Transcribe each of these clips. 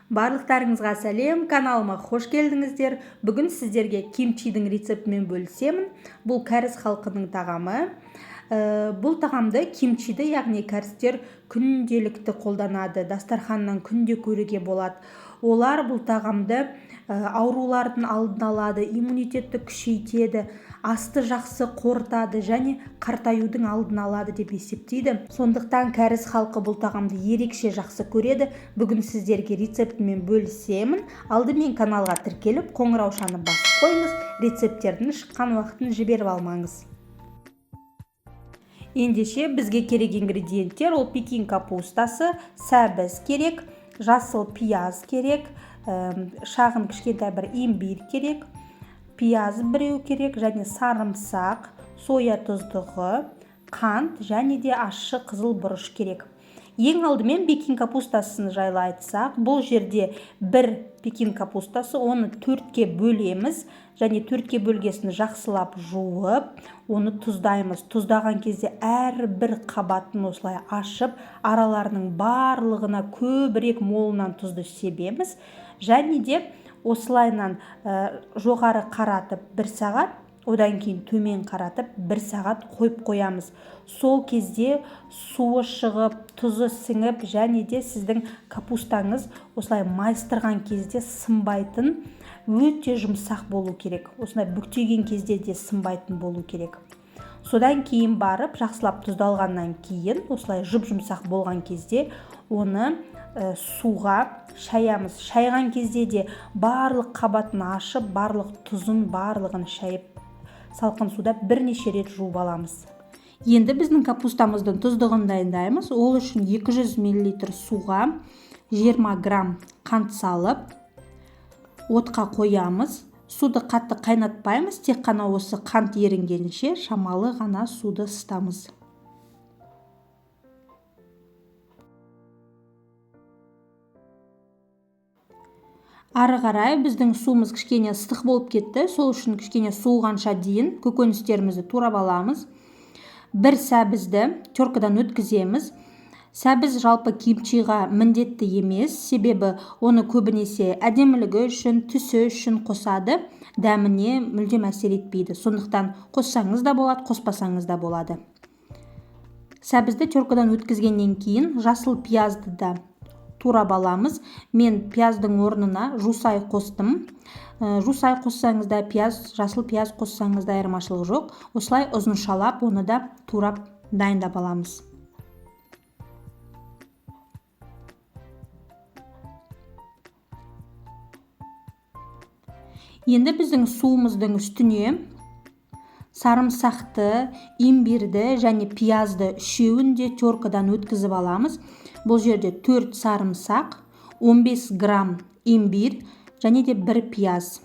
Барлықтарыңызға сәлем, каналыма қош келдіңіздер. Бүгін сіздерге кимчидің рецептімен бөлісемін. Бұл кәріс халқының тағамы. Бұл тағамды, кимчиді, яғни кәрістер күнделікті қолданады, дастарханнан күнде көруге болады. Олар бұл тағамды аурулардың алдын алады, иммунитетті күшейтеді, асты жақсы қорытады және қартаюдың алдын алады деп есептейді. Сондықтан кәріс халқы бұл тағамды ерекше жақсы көреді. Бүгін сіздерге рецептімен бөлісемін. Алдымен каналға тіркеліп, қоңыраушаны басып қойыңыз, рецепттердің шыққан уақытын жіберіп алмаңыз. Ендеше бізге керек ингредиенттер: ол пекин капустасы, сәбіз керек, жасыл пияз керек, шағын кішкентай бір имбирь керек, пияз біреу керек және сарымсақ, соя тұздығы, қант және де ащы қызыл бұрыш керек. Ең алдымен пекин капустасын жайлы айтсақ, бұл жерде бір пекин капустасы, оны төртке бөлеміз және төртке бөлгесін жақсылап жуып, оны тұздаймыз. Тұздаған кезде әрбір қабатын осылай ашып, араларының барлығына көбірек молынан тұзды себеміз және де осылайынан жоғары қаратып бір сағат, одан кейін төмен қаратып бір сағат қойып қоямыз. Сол кезде суы шығып, тұзы сіңіп және де сіздің капустаңыз осылай майыстырған кезде сынбайтын, өте жұмсақ болу керек. Осылай бүктеген кезде де сынбайтын болу керек. Содан кейін барып жақсылап тұздалғаннан кейін, осылай жұп-жұмсақ болған кезде оны суға шаямыз. Шайған кезде де барлық қабатын ашып, барлық тұзын барлығын шайып, салқын суда бірнеше рет жуып аламыз. Енді біздің капустамыздың тұздығын дайындаймыз. Ол үшін 200 миллилитр суға 20 грамм қант салып, отқа қоямыз. Суды қатты қайнатпаймыз, тек қана осы қант ерінгенше шамалы ғана суды ысытамыз. Ары қарай біздің суымыз кішкене ыстық болып кетті, сол үшін кішкене суығанша дейін көкөністерімізді турап аламыз. Бір сәбізді теркадан өткіземіз. Сәбіз жалпы кимчиға міндетті емес, себебі оны көбінесе әдемілігі үшін, түсі үшін қосады, дәміне мүлдем әсер етпейді. Сондықтан қоссаңыз да болады, қоспасаңыз да болады. Сәбізді теркадан өткізгеннен кейін жасыл пиязды да турап аламыз. Мен пияздың орнына жусай қостым. Жусай қоссаңыз да, пияз, жасыл пияз қоссаңыз да айырмашылығы жоқ. Осылай ұзыншалап оны да турап дайындап аламыз. Енді біздің суымыздың үстіне сарымсақты, имбирді және пиязды үшеуін де теркадан өткізіп аламыз. Бұл жерде 4 сарымсақ, 15 грамм имбирь және де 1 пияз.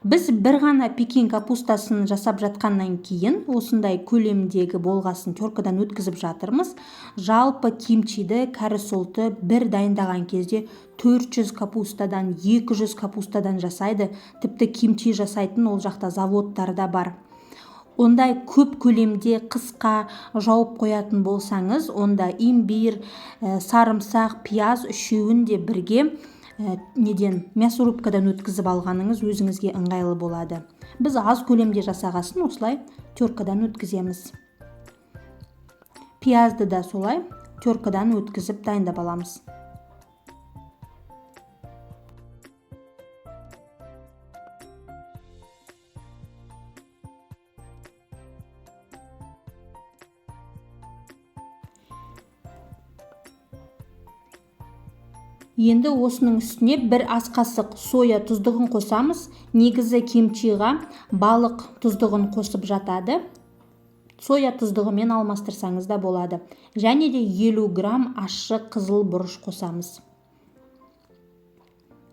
Біз бір ғана пекин капустасын жасап жатқаннан кейін осындай көлемдегі болғасын теркадан өткізіп жатырмыз. Жалпы кимчиді, кәріс ұлты бір дайындаған кезде 400 капустадан, 200 капустадан жасайды. Тіпті кимчи жасайтын ол жақта заводтар да бар. Ондай көп көлемде қысқа жауып қоятын болсаңыз, онда имбирь, сарымсақ, пияз үшеуін де бірге неден, мясорубкадан өткізіп алғаныңыз өзіңізге ыңғайлы болады. Біз аз көлемде жасағасын осылай теркадан өткіземіз. Пиязды да солай теркадан өткізіп дайындап аламыз. Енді осының үстіне бір ас қасық соя тұздығын қосамыз. Негізі кимчиға балық тұздығын қосып жатады. Соя тұздығымен алмастырсаңыз да болады. Және де 50 грамм ащы қызыл бұрыш қосамыз.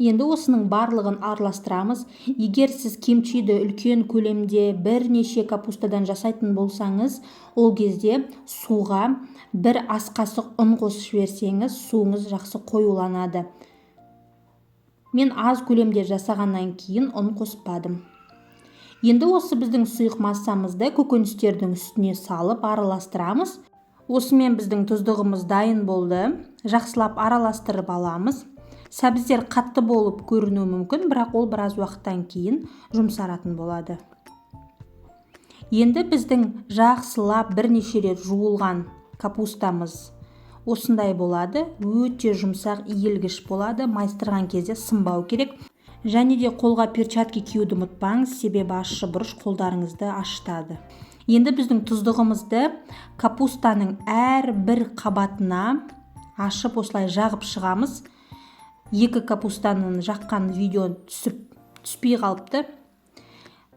Енді осының барлығын араластырамыз. Егер сіз кимчиді үлкен көлемде бірнеше капустадан жасайтын болсаңыз, ол кезде суға бір ас қасық ұн қосып жіберсеңіз, суыңыз жақсы қоюланады. Мен аз көлемде жасағаннан кейін ұн қоспадым. Енді осы біздің сұйық массамызды көкөністердің үстіне салып араластырамыз. Осымен біздің тұздығымыз дайын болды. Жақсылап араластырып аламыз. Сәбіздер қатты болып көрінуі мүмкін, бірақ ол біраз уақыттан кейін жұмсаратын болады. Енді біздің жақсылап бірнеше рет жуылған капустамыз осындай болады, өте жұмсақ, иілгіш болады. Майыстырған кезде сынбау керек. Және де қолға перчатки киюді ұмытпаңыз, себебі ащы бұрыш қолдарыңызды ашытады. Енді біздің тұздығымызды капустаның әр бір қабатына ашып, осылай жағып шығамыз. Екі капустаның жаққан видео түспей қалыпты,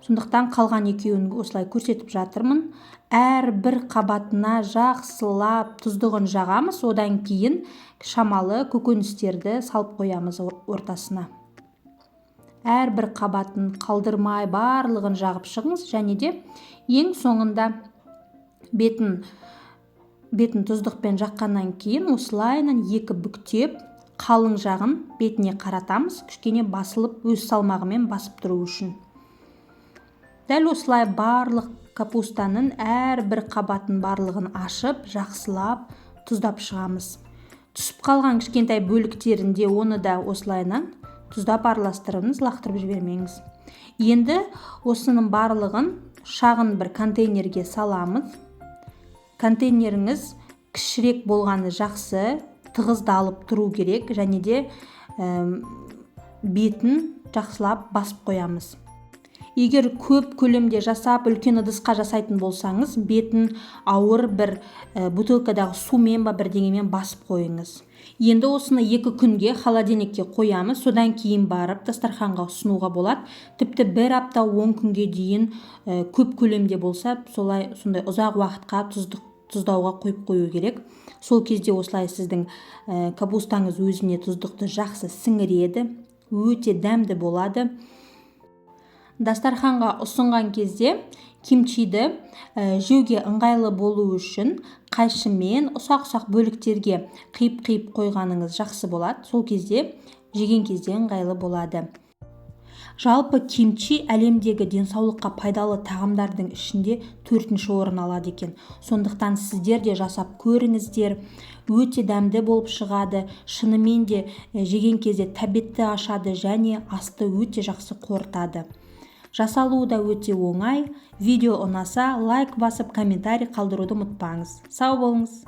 сондықтан қалған екеуін осылай көрсетіп жатырмын. Әр бір қабатына жақсылап тұздығын жағамыз, одан кейін шамалы көкөністерді салып қоямыз ортасына. Әрбір қабатын қалдырмай барлығын жағып шығыңыз. Және де ең соңында бетін тұздықпен жаққаннан кейін осылайынан екі бүктеп, қалың жағын бетіне қаратамыз, кішкене басылып, өз салмағымен басып тұру үшін. Дәл осылай барлық капустаның әрбір қабатын, барлығын ашып, жақсылап тұздап шығамыз. Түсіп қалған кішкентай бөліктерінде оны да осылайынан тұздап араластырыңыз, лақтырып жібермеңіз. Енді осының барлығын шағын бір контейнерге саламыз. Контейнеріңіз кішірек болғаны жақсы, тығыздалып тұру керек. Және де бетін жақсылап басып қоямыз. Егер көп көлемде жасап, үлкен ыдысқа жасайтын болсаңыз, бетін ауыр бір бутылкадағы сумен ба, бірдеңемен басып қойыңыз. Енді осыны 2 күнге холодильникке қоямыз, содан кейін барып дастарханға ұсынуға болады. Тіпті бір апта, 10 күнге дейін, көп көлемде болса, солай, сондай ұзақ уақытқа тұздауға қойып қою керек. Сол кезде осылай сіздің капустаңыз өзіне тұздықты жақсы сіңіреді, өте дәмді болады. Дастарханға ұсынған кезде кимчиді жеуге ыңғайлы болу үшін қайшымен ұсақ-ұсақ бөліктерге қиып-қиып қойғаныңыз жақсы болады. Сол кезде жеген кезде ыңғайлы болады. Жалпы, кимчи әлемдегі денсаулыққа пайдалы тағамдардың ішінде төртінші орын алады екен. Сондықтан сіздер де жасап көріңіздер, өте дәмді болып шығады. Шынымен де, жеген кезде тәбетті ашады және асты өте жақсы қорытады. Жасалуы да өте оңай. Видео ұнаса, лайк басып, комментарий қалдыруды ұмытпаңыз. Сау болыңыз!